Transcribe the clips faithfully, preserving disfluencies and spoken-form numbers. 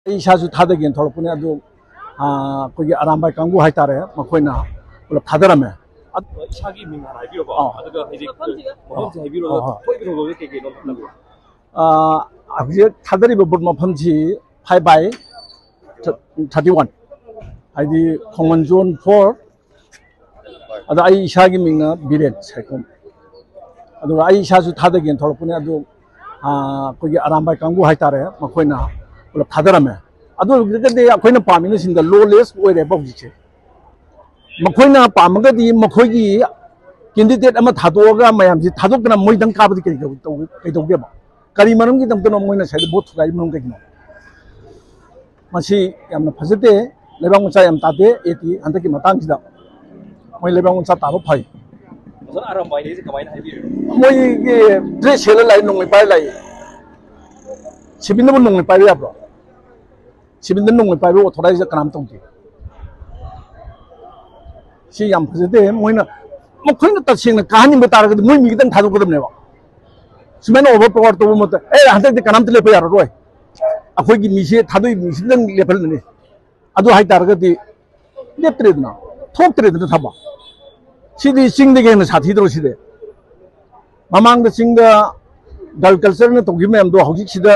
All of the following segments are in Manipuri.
ꯑꯩ ꯏꯁꯥꯁꯨ ꯊꯥꯗꯒꯦꯅ ꯊꯣꯛꯂꯛꯄꯅꯦ, ꯑꯗꯨ, ꯑ, ꯑꯩꯈꯣꯏꯒꯤ ꯑꯔꯥꯝꯕꯥꯏ ꯀꯥꯡꯕꯨ ꯍꯥꯏꯇꯥꯔꯦ, ꯃꯈꯣꯏꯅ ꯄꯨꯂꯞ ꯊꯥꯗꯔꯝꯃꯦ꯫ ꯑꯗ- ꯏꯁꯥꯒꯤ ꯃꯤꯡ ꯍꯥꯟꯅ ꯍꯥꯏꯕꯤꯔꯣꯀꯣ꯫ ꯑꯥ꯫ ꯑꯗꯨꯒ ꯍꯧꯖꯤꯛ ꯃꯐꯝꯁꯦ ꯍꯥꯏꯕꯤꯔꯣ, ꯑꯥ, ꯑꯗꯨꯒ ꯑꯥ꯫ ꯊꯣꯛꯏꯕ ꯈꯣꯡꯖꯣꯝꯁꯦ ꯀꯩ ꯀꯩꯅꯣ ꯑꯝꯇ ꯍꯥꯏꯕꯤꯔꯣ꯫ ꯑ, ꯍꯧꯖꯤꯛ ꯊꯥꯗꯔꯤꯕ ꯕꯨꯠ ꯃꯐꯝꯁꯤ five by thirty one, ꯍꯥꯏꯗꯤ ꯈꯣꯡꯃꯟ zone four, ꯑꯗ ꯑꯩ ꯏꯁꯥꯒꯤ ꯃꯤꯡꯅ ꯕꯤꯔꯦꯟ ꯁꯥꯏꯈꯣꯝ꯫ ꯑꯗꯨꯒ ꯑꯩ ꯏꯁꯥꯁꯨ ꯊꯥꯗꯒꯦꯅ ꯊꯣꯛꯂꯛꯄꯅꯦ, ꯑꯗꯨ, ꯑ, ꯑꯩꯈꯣꯏꯒꯤ ꯑꯔꯥꯝꯕꯥꯏ ꯀꯥꯡꯕꯨ ꯍꯥꯏꯇꯥꯔꯦ, ꯃꯈꯣꯏꯅ ꯄꯨꯂꯞ ꯊꯥꯗꯔꯝꯃꯦ꯫ ꯑꯗꯨ ꯑꯣꯏꯔꯒꯗꯤ ꯑꯩꯈꯣꯏꯅ ꯄꯥꯝꯃꯤꯅ ꯁꯤꯗ lawless ꯑꯣꯏꯔꯦꯕ ꯍꯧꯖꯤꯛꯁꯦ꯫ ꯃꯈꯣꯏꯅ ꯄꯥꯝꯃꯒꯗꯤ ꯃꯈꯣꯏꯒꯤ candidate ꯑꯃ ꯊꯥꯗꯣꯛꯑꯒ ꯃꯌꯥꯝꯁꯤ ꯊꯥꯗꯣꯛꯇꯅ ꯃꯣꯏꯗꯪ ꯀꯥꯕꯗꯤ ꯀꯔꯤ ꯇꯧ-, ꯀꯩꯗꯧꯒꯦꯕ? ꯀꯔꯤ ꯃꯔꯝꯒꯤꯗꯃꯛꯇꯅꯣ ꯃꯣꯏꯅ ꯉꯁꯥꯏꯗ ꯚꯣꯠ ꯊꯨꯒꯥꯏꯔꯤꯕ ꯃꯔꯝ ꯀꯩꯒꯤꯅꯣ? ꯃꯁꯤ ꯌꯥꯝꯅ ꯐꯖꯗꯦ, ꯂꯩꯕꯥꯛ ꯃꯆꯥ ꯌꯥꯝ ꯇꯥꯗꯦ ꯑꯦ ꯇꯤ ꯍꯟꯗꯛꯀꯤ ꯃꯇꯥꯡꯁꯤꯗ꯫ ꯃꯣꯏ ꯂꯩꯕꯥꯛ ꯃꯆꯥ ꯇꯥꯕ ꯐꯩ꯫ ꯑꯣꯖꯥ, ꯑꯔꯥꯝꯕꯥꯏꯅꯦꯁꯦ ꯀꯃꯥꯏꯅ ꯍꯥꯏꯕꯤꯔꯤꯅꯣ? ꯃꯣꯏꯒꯤ dress ꯁꯦꯠꯂ ꯂꯥꯛꯏ, ꯅꯣꯡꯃꯩ ꯄꯥꯏꯔ ꯂꯥꯛꯏ꯫ ꯁꯤꯕꯤꯜꯅꯕꯨ ꯅꯣꯡꯃꯩ ꯄꯥꯏꯕ ꯌꯥꯕ꯭ꯔꯣ? ꯁꯤꯕꯤꯜꯗ ꯅꯣꯡꯃꯩ ꯄꯥꯏꯕ authorize ꯀꯅꯥꯝ ꯇꯧꯗꯦ꯫ ꯁꯤ ꯌꯥꯝ ꯐꯖꯗꯦ꯫ ꯃꯣꯏꯅ, ꯃꯈꯣꯏꯅ ꯇꯁꯦꯡꯅ ꯀꯥꯍꯟꯅꯤꯡꯕ ꯇꯥꯔꯒꯗꯤ ꯃꯣꯏ ꯃꯤ ꯈꯤꯇꯪ ꯊꯥꯗꯣꯛꯀꯗꯕꯅꯦꯕ꯫ ꯁꯨꯃꯥꯏꯅ over power ꯇꯧꯕ ꯃꯇꯝꯗ, "ꯑꯦ, ꯍꯟꯗꯛꯇꯤ ꯀꯅꯥꯝꯇ ꯂꯦꯞꯄ ꯌꯥꯔꯔꯣꯏ, ꯑꯩꯈꯣꯏꯒꯤ ꯃꯤꯁꯦ ꯊꯥꯗꯣꯛꯏ ꯃꯤꯁꯤꯗꯪ ꯂꯦꯞꯍꯜꯂꯅꯤ", ꯑꯗꯨ ꯍꯥꯏꯇꯥꯔꯒꯗꯤ ꯂꯦꯞꯇ꯭ꯔꯦꯗꯅ, ꯊꯣꯛꯇ꯭ꯔꯦꯗꯅ ꯊꯕꯛ꯫ ꯁꯤꯗꯤ ꯆꯤꯡꯗꯒꯤ ꯍꯦꯟꯅ ꯁꯥꯊꯤꯗ꯭ꯔꯣ ꯁꯤꯗꯤ? ꯃꯃꯥꯡꯗ ꯆꯤꯡꯗ ꯗꯜ ꯀꯜꯆꯔꯅ ꯇꯧꯈꯤꯕ ꯃꯌꯥꯝꯗꯣ ꯍꯧꯖꯤꯛꯁꯤꯗ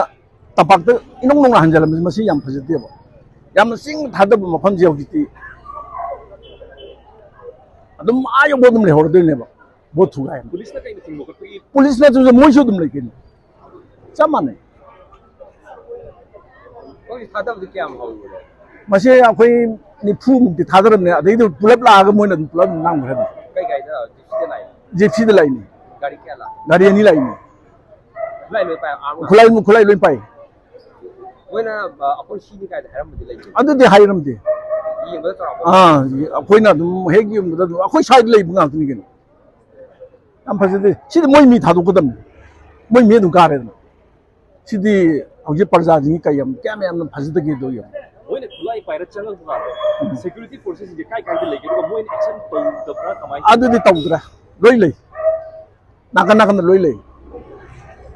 ꯇꯝꯄꯥꯛꯇ ꯏꯅꯧ ꯅꯧꯅ ꯍꯟꯖꯜꯂꯝꯃꯤꯁꯦ, ꯃꯁꯤ ꯌꯥꯝ ꯐꯖꯗꯦꯕ꯫ ꯌꯥꯝꯅ ꯆꯤꯡ ꯊꯥꯗꯕ ꯃꯐꯝꯁꯦ ꯍꯧꯖꯤꯛꯇꯤ ꯑꯗꯨꯝ ꯑꯥ ꯌꯧꯕ ꯑꯗꯨꯝ ꯂꯩꯍꯧꯔꯗꯣꯏꯅꯦꯕ, ꯚꯣꯠ ꯊꯨꯒꯥꯏ ꯍꯥꯏꯅ꯫ ꯄꯨꯂꯤꯁꯅ ꯀꯩꯅ ꯊꯤꯡꯕ ꯈꯣꯠꯄꯒꯤ? ꯄꯨꯂꯤꯁꯅꯁꯨ, ꯃꯣꯏꯁꯨ ꯑꯗꯨꯝ ꯂꯩ ꯀꯩꯅꯣ, ꯆꯞ ꯃꯥꯟꯅꯩ꯫ ꯍꯧꯖꯤꯛ ꯊꯥꯗꯕꯗꯤ ꯀꯌꯥꯝ ꯍꯧꯔꯤꯕꯅꯣ? ꯃꯁꯤ ꯑꯩꯈꯣꯏ ꯅꯤꯐꯨ ꯃꯨꯛꯇꯤ ꯊꯥꯗꯔꯝꯅꯦ, ꯑꯗꯩꯗꯤ ꯄꯨꯂꯞ ꯂꯥꯛꯑꯒ ꯃꯣꯏꯅ ꯑꯗꯨꯝ ꯄꯨꯂꯞ ꯑꯗꯨꯝ ꯂꯥꯡꯈ꯭ꯔꯦ ꯑꯗꯨꯝ꯫ ꯀꯩ ꯒꯥꯔꯤꯗ? ꯖꯤꯞꯁꯤꯗ ꯂꯥꯛꯏ? ꯖꯤꯞꯁꯤꯗ ꯂꯥꯛꯏꯅꯦ꯫ ꯒꯥꯔꯤ ꯀꯌꯥ ꯂꯥꯛ? ꯒꯥꯔꯤ ꯑꯅꯤ ꯂꯥꯛꯏꯅꯦ꯫ ꯈꯨꯠꯂꯥꯏ ꯂꯣꯏ ꯄꯥꯏ, ꯑꯥꯔꯃ? ꯈꯨꯠꯂꯥꯏ, ꯈꯨꯠꯂꯥꯏ ꯂꯣꯏ ꯄꯥꯏ꯫ ꯃꯣꯏꯅ, ꯑ, ꯑꯩꯈꯣꯏ ꯁꯤꯅꯤ ꯀꯥꯏꯅ ꯍꯥꯏꯔꯝꯕꯗꯤ ꯂꯩꯇꯦ? ꯑꯗꯨꯗꯤ ꯍꯥꯏꯔꯝꯗꯦ꯫ ꯌꯦꯡꯕꯗ ꯆꯥꯎꯔꯥꯛꯄ? ꯑꯥ, ꯑꯩꯈꯣꯏꯅ ꯑꯗꯨꯝ ꯍꯦꯛ ꯌꯦꯡꯕꯗ ꯑꯗꯨꯝ ꯑꯩꯈꯣꯏ ꯁ꯭ꯋꯥꯏꯗ ꯂꯩꯕ ꯉꯥꯛꯇꯅꯤ ꯀꯩꯅꯣ꯫ ꯌꯥꯝ ꯐꯖꯗꯦ꯫ ꯁꯤꯗꯤ ꯃꯣꯏ ꯃꯤ ꯊꯥꯗꯣꯛꯀꯗꯕꯅꯤ꯫ ꯃꯣꯏ ꯃꯤ ꯑꯗꯨꯝ ꯀꯥꯔꯦꯗꯅ꯫ ꯁꯤꯗꯤ ꯍꯧꯖꯤꯛ ꯄ꯭ꯔꯖꯥꯁꯤꯡꯒꯤ ꯀꯩ ꯌꯥꯝ, ꯀꯌꯥꯝ ꯌꯥꯝꯅ ꯐꯖꯗꯒꯦꯗꯣ ꯌꯦꯡꯉꯣ꯫ ꯃꯣꯏꯅ ꯈꯨꯠꯂꯥꯏ ꯄꯥꯏꯔ ꯆꯪꯉꯛꯄ ꯀꯥꯟꯗ ꯎꯝ꯫ Security forcesꯁꯤꯡꯁꯦ ꯀꯥꯏ ꯀꯥꯏꯗ ꯂꯩꯒꯦ? ꯑꯗꯨꯒ ꯃꯣꯏꯅ action ꯇꯧꯗꯕ꯭ꯔꯥ? ꯀꯃꯥꯏꯅ ꯇꯧꯏ? ꯑꯗꯨꯗꯤ ꯇꯧꯗ꯭ꯔꯦ꯫ ꯂꯣꯏ ꯂꯩ꯫ ꯅꯥꯀꯟ ꯅꯥꯀꯟꯗ ꯂꯣꯏ ꯂꯩ꯫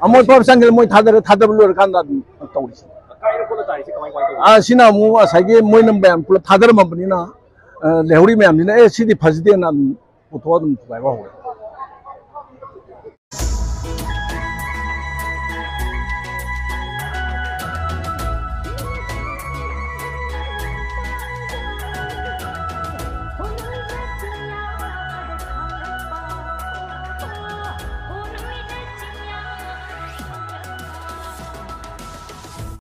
ꯑꯃꯣꯠꯄ ꯆꯪꯈꯤꯕ ꯃꯣꯏ ꯊꯥꯗꯔꯦ, ꯊꯥꯗꯕ ꯂꯣꯏꯔꯀꯥꯟꯗ ꯑꯗꯨꯝ ꯇꯧꯔꯤꯁꯦ꯫ ꯑꯀꯥꯏꯕ ꯑꯥ, ꯁꯤꯅ ꯑꯃꯨꯛ ꯉꯁꯥꯏꯒꯤ ꯃꯣꯏꯅ ꯃꯌꯥꯝ ꯄꯨꯂꯞ ꯊꯥꯗꯔꯝꯃꯕꯅꯤꯅ, ꯑ, ꯂꯩꯍꯧꯔꯤ ꯃꯌꯥꯝꯁꯤꯅ, "ꯑꯦ, ꯁꯤꯗꯤ ꯐꯖꯗꯦꯅ" ꯑꯗꯨꯝ ꯄꯨꯊꯣꯛꯑ ꯑꯗꯨꯝ ꯊꯨꯒꯥꯏꯕ ꯍꯧꯔꯦ꯫